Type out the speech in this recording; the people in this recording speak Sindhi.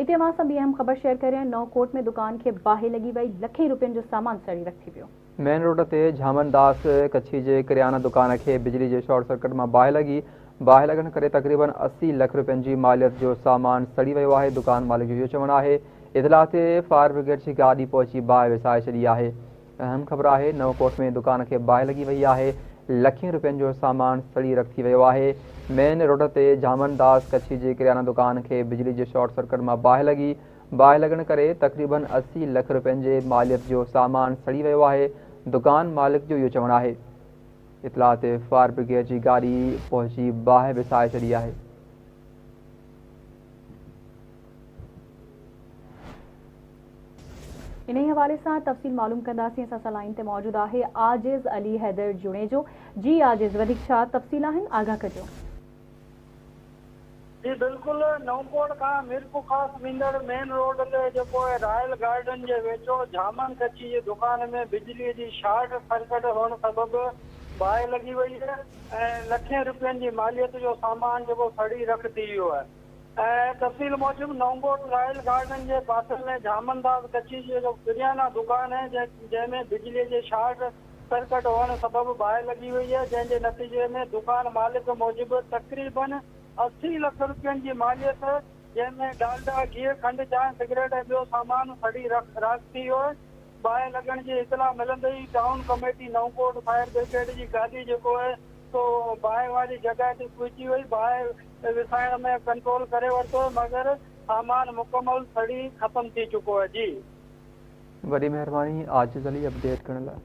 اتي اوهان سان ٻي اهم خبر شيئر ڪريان، نئون ڪوٽ ۾ دڪان کي باهه لڳي وئي، لکين روپين جو سامان سڙي رک ٿي ويو. مين روڊ تي جهامن داس ڪڇي جي ڪريانه دڪان کي بجلي جي شارٽ سرڪٽ مان باهه لڳي. باهه لڳڻ ڪري تقريبن 80 لک روپين جي ماليت جو سامان سڙي ويو آهي. دڪان مالڪ جو اهو چوڻ آهي اطلاع تي فائر برگيڊ جي گاڏي پهچي باهه وسائي ڇڏي آهي. اهم خبر آهي نئون ڪوٽ ۾ دڪان کي باهه لڳي وئي آهي، لکين روپين جو سامان سڙي رک ٿي ويو آهي. مين روڊ تي جهامن داس ڪڇي جي ڪريانه دڪان کي بجلي جي شارٽ سرڪٽ مان باهه لڳي. باهه لڳڻ ڪري تقريبن 80 لک روپين جي ماليت جو سامان سڙي ويو آهي. دڪان مالڪ جو اهو چوڻ آهي اطلاع تي فائر برگيڊ جي گاڏي پهچي باهه وسائي ڇڏي آهي. انهي حوالي سان تفصيل معلوم ڪنداسين، اسان سان لائين تي موجود آهي عاجز علي حيدر جوڻيجو. جي عاجز، وڌيڪ ڇا تفصيل آهن، آگاهه ڪجو. جي بلڪل، نئونڪوٽ کان ميرپورخاص ويندڙ مين روڊ تي جيڪو آهي رائل گارڊن جي ويجهو جهامن ڪڇي جي دڪان ۾ بجلي جي شارٽ سرڪٽ هئڻ سبب باهه لڳي وئي ۽ لکين روپين جي ماليت جو سامان جيڪو سڙي رک ٿي ويو آهي. ۽ تفصيل موجب نئونڳوٺ رائل گارڊن جي پاسي ۾ جهامن داس ڪڇي جي جو ڪريانا دڪان آهي جنهن ۾ بجلي جي شارٽ سرڪٽ هئڻ سبب باهه لڳي وئي آهي جنهن جي نتيجي ۾ دڪان مالڪ موجب تقريبن 80 لک روپين جي ماليت جنهن ۾ ڊالڊا، گيهه، کنڊ، چانهه، سگريٽ ۽ ٻيو سامان سڙي راک ٿي ويو آهي. باهه لڳڻ جي اطلاع ملندي ئي town committee Naukot fire brigade جي گاڏي جيڪو آهي سو باهه واري جڳهه تي پهچي وئي، باهه وسائڻ ۾ ڪنٽرول ڪري ورتو مگر سامان مڪمل سڙي ختم ٿي چڪو آهي. جي. وڏي مهرباني عاجز علي اپڊيٽ ڪرڻ لاء.